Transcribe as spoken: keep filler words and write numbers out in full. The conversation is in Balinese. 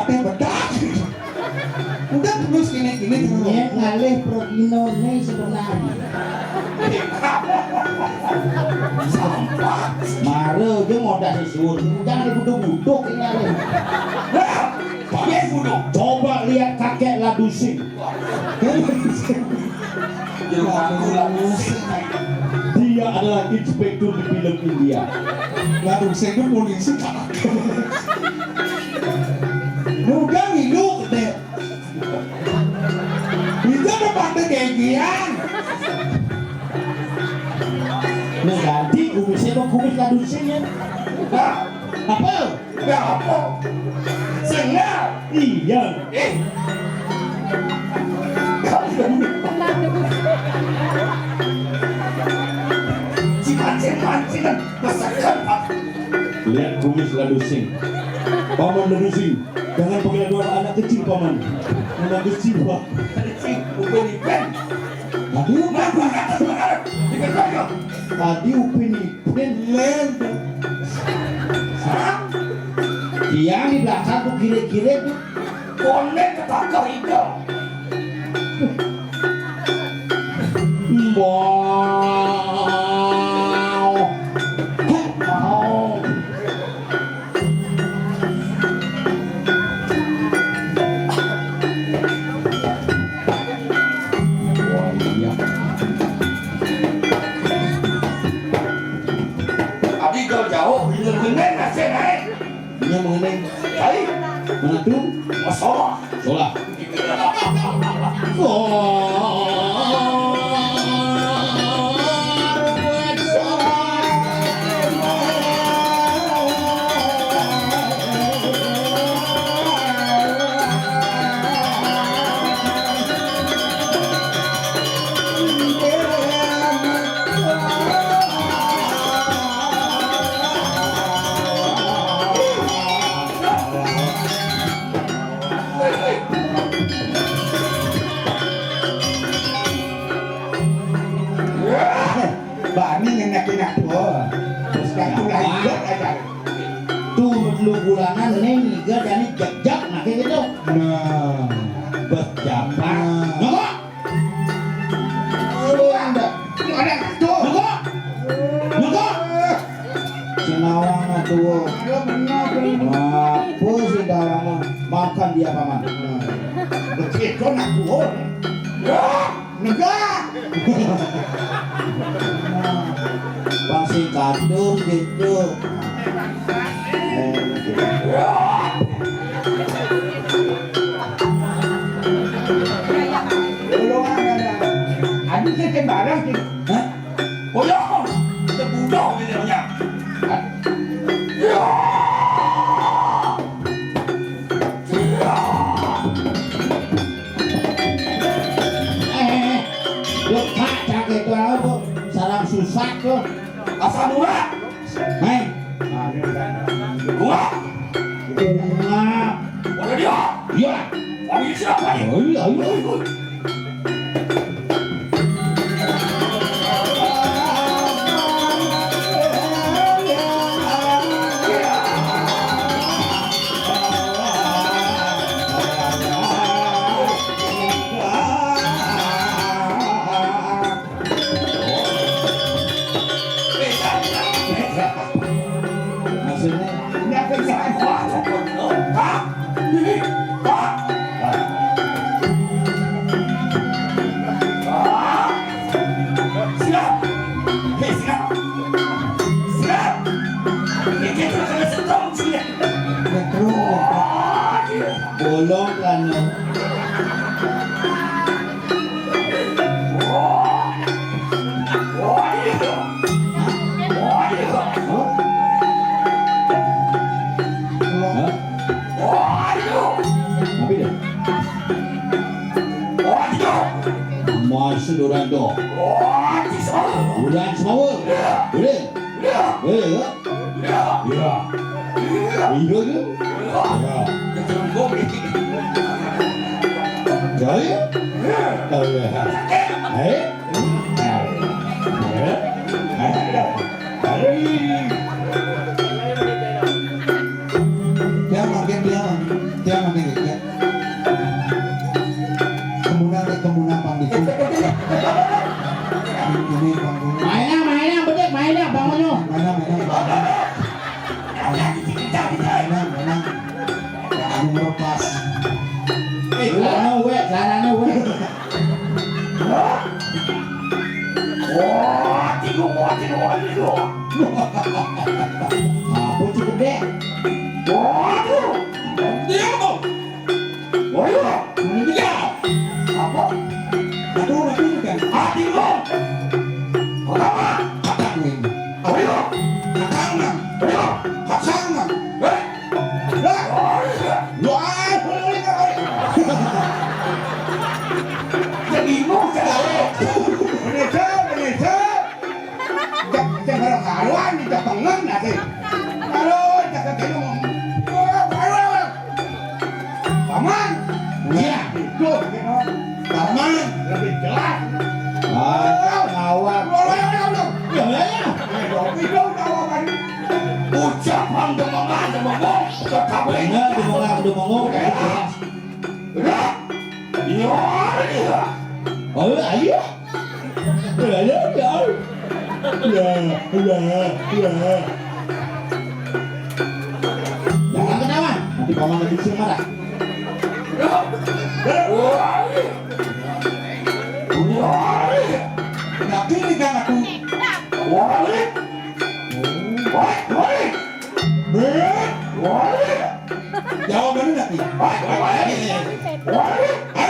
Teh bedak. Udah terus gini-gini dulu. Nyén ngalih proginoné sebenarnya. Sampah. Mara aja ngodah sisuwun. Jangan dibuduk-buduk ini ngalih. Wah, pakai buduk. Coba lihat kakek Ladusing. Dia adalah inspektur di film India. Lalu saya pun polisi. Udah milu deh. Itu ada pada kegian. Nah, ganti kumisnya mau kumis Ladusing ya. Nah, apa? Nggak apa. Sengal. Iya. Eh. Cimancing-mancingan, besekan, Pak. Lihat kumis Ladusing. Paman Ladusing, jangan panggil aku anak kecil, Paman. Anak kecil, Pak. Kecil, bukan ikan. Tadi Upin Ipin. Tadi Upin Ipin. Lén. Hah? Tiang di belakang tuh kiri-kiri tuh. Konek ketakar ikan. Mbah. Heh, mau. Wah, iya. Abi jauh-jauh, ini bener nasi naik. Ini mengenai. Hai. Mana tuh? Masalah. Salah. Bani ngenek-ngenek tua. Terus kan tulah hidup aja. Tuh lu bulanan ning iga jani jejak nah kayak gitu. Nah, bejabak. Nah. Nyoba. Lu ada. Lu ada tuh. Nyoba. Nyoba. Sinawang atuh. Iya benar, benar. Apa Sinawang mah? Maafkan dia, Paman. Begitu nak kuhun. Ya, negah. Pasti kandung gitu. Eh, gitu. Aduh, saya barang sih. Hah? Boyong, sebudak gitu nya. Ya. Ya. Eh, lu kacak itu apa? Sarang susah tuh. Asam urat. Hei. Bunga. Bunga. Mana dia? Dia. Panggil siapa ni? Oh, iya, iya. Oi, oi. Maksudnya? Siap. Hei, siap. Siap. Ini kita kena setrum sini. Setrum, ya. Bolong kan, no? Hah? Apa dia? Masuk orang tu. Orang semua. Boleh? Boleh, ya? Ya. Iya ke? Ya. Ya, ya. Ya, ya. Eh? Eh? Eh? Dia makin, dia makin, dia makin Aku melepas. Eh, celana wé, celananya wé. Wah, tiga, wah, tiga, wah, tiga. Apa cukup deh? Waduh, dia apa? Waduh, ini dia. Apa? Aduh, aduh, kan. Hati lo. Pertama, kataku ini. Ayo, katakan. Ayo, katakan. Eh, lo ah, jadi mau cari. Bener, bener. Jang, jang karuan, jang pengen nanti. Kalau jang kena. Paman. Iya. Itu, gitu. Paman. Lebih jelas. Ah, ngawak. Lo, lo, lo, lo. Ya, ya, ya. Eh, lo, itu tahu apa nih? Ucapan demengan, demengong, tetap benar, demengan, demengong. Ya. Ya. Ya, ya. Oh, ayo. Ya, ya, ya. Ya, ya, ya. Jangan ketawa, nanti paman lagi bisa marah. Nanti ini kan aku. Woi, woi, woi. Jawabannya nanti. Woi, woi, woi.